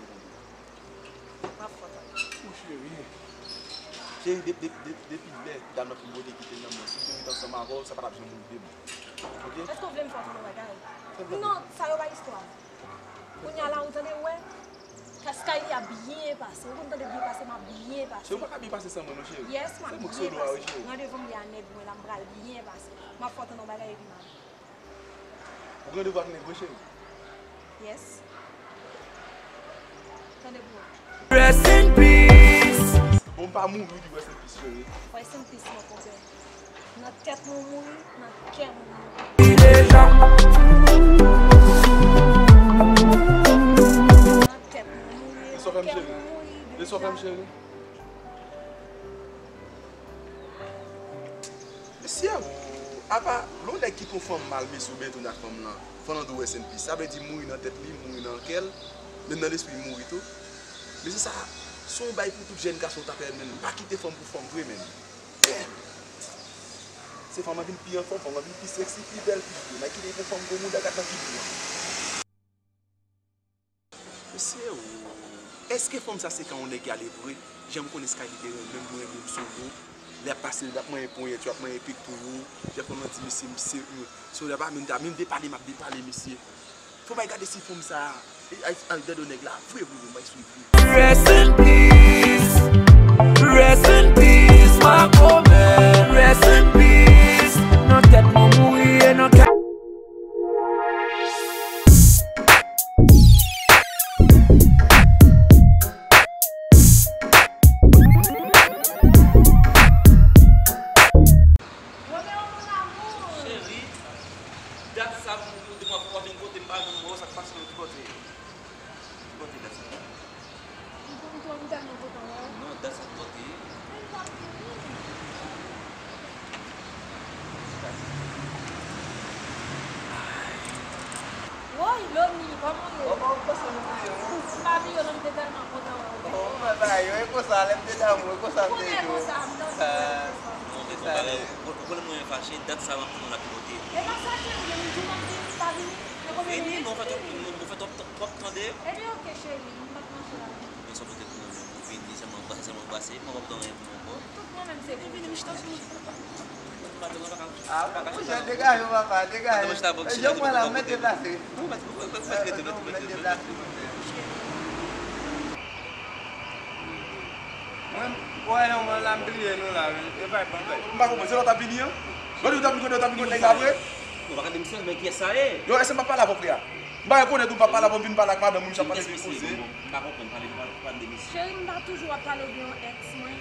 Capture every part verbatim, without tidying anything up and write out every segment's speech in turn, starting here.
gen pou m di. M ap fè w tande. Ou cheri. Cheri, de, de, de, depi lè dam nan fin pote kite nan men, si m te ret ansanm avè w, sa pa t ap janm rive m. Oke? Èske w vle m fè w tande yon bagay? Non, sa yo pa istwa. Kounye a la, ou tande, ou wè? Skyly ap byen pase. Ou konn tande byen pase, m ap byen pase. Cheri, ou pa ka byen pase san mwen, non, cheri. Yes, m ap byen pase. Se mwen ki solo a, wi, cheri. Randevou m gen a nèg mwen la, m pral byen pase. M ap fè w tande yon bagay epi m ale. Ou gen randevou ak nèg, wi, cheri? Yes. Tande bro. Rest in peace. Bon, m pa mouri, ou di rest in peace, cheri. Rest in peace, mon konpè. Nan tèt mwen ou mouri, nan kè mwen ou mouri. Nan tèt mwen ou mouri, nan kè mwen ou mouri, deja. Mesye, apa lè yon nèg kite yon fanm mal, mesye, oubyen tounen ak fanm lan, fanm lan di w rest in peace, sa vle di mouri nan tèt li, mouri nan kè l, menm nan lespri l mouri tou. Mesye, sa se yon bagay pou tout jèn gason ta fè, menn. Pa kite fanm pou fanm vre, menn. Damn! Se fanm lan vin pi anfòm, fanm lan vin pi sexy, pi bèl, pi byen. May kite pou fanm gwo mouda, gad nan figi l. Mesye, o, èske fanm sa se ka yon nèg ki ale vre? Jan m konnen Skyly te renmen m, mwen renmen m solo. Lè ap pase, l ap manyen ponyèt yo, ap manyen pik pou yo. Jan fanm lan di, mesye, m se, m, solo ap menm, ta menm depale, m ap depale, mesye. Fò bay gade si fanm sa, ay, ay, ay, dèdo nèg la, vre, vre, vre, bay sou vre. Rest in peace, rest in peace, my woman, rest in peace. Nan tèt mwen mouri e nan kè. Cheri, dat sa m te konn ap vin kote m pa janm wè w, sa k pase w, ki kote? Ki kote dat sa? M twò, m tèlman kontan wè w. Non, dat sa twò te ye. Men m t ap vini. Woy, Loni, kòman w ye? Kòman w panse m bliye w? M pa bliye w non, m te tèlman kontan wè w. Oh, mwen pa yo, e konsa, lè m te damou, e konsa m te ye tou. Konnen konsa, m tande w, e konsa. Ou konnen mwen fache, dat sa m ap tann w la ki kote. E pa sa, cheri, men m di w m ap vini, m pa vini. Nan konbyen minit? Vini, mwen fè twòp, mwen fè twòp, twòp tande. Ebyen, oke, cheri, m p ap mache la. Men sa pote pou mwen menm, ou vini, sèlman anbrase, sèlman anbrase, mwen p ap tann anyen pou mwen ankò. Tout mwen menm se pou vini, m chita sou. Ah, monchè, degaje w, papa, degaje w. Jan mwen la, mwen deplase. Mwen deplase, monchè. Mwen, wè, non, mwen la, m bliye nou la, wi. E pa yon bagay. M pa konprann, se lè w t ap vini an? Lè w t ap vini, kote w t ap vini, kote nèg la vre? Ou pa gade misye, men kiyès sa ye? Yo, èske m pa pale avè w, frè? M pa rekonèt ou, m pa pale avè w, m vin pale ak madanm ou, m ap pale de koze. M pa konprann, pale, pale, pale de misye. Cheri, m pa toujou ap pale w de yon èks mwen,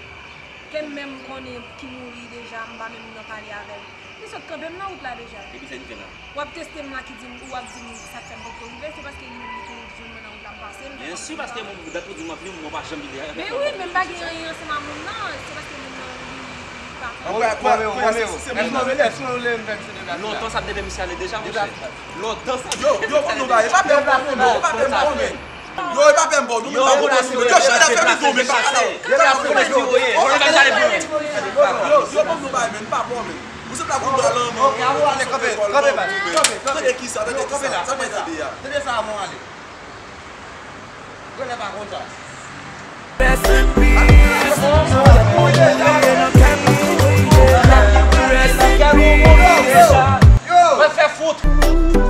ke m menm konnen ki mouri deja, m pa menm nan pale avè l. Li sot kanpe m nan wout la deja. Epi sa li fè la? W ap teste m la ki di m, ou ap di m sa k fè m poko rive, se paske li menm li te jwenn mwen nan wout la, m pase, m fè kòmsi m pa wè. Byen si, paske mwen, dat ou di m ap vini, mwen pa janm vini. Men wi, men m pa gen anyen ansanm a moun nan, se paske moun nan vini. Romeo, Romeo, Romeo, èske w vle, èske w vle m fè misye deplase la? Lontan sa t depi misye ale deja, monchè. Deplase la. Lontan sa t depi misye ale deja. Yo, yo, ban nou bagay, e pa pè m, non, e pa pè m, non, men. Yo, e pa pè m, bon, nou menm pa bon nan sou yo, chak afè nou tou, men pa la. Deplase, deplase. Yo, yo, ban nou bagay, men, pa bon, men. Ou se la pou dal an, men. Ok, ok, ale, kanpe, kanpe, kanpe, kanpe. Tande kisa, tande kisa, sa mwen tande a. Tande sa, mwen ale. Granlè pa konn sa. Rest in peace. Rest in peace. Mwen fè fout.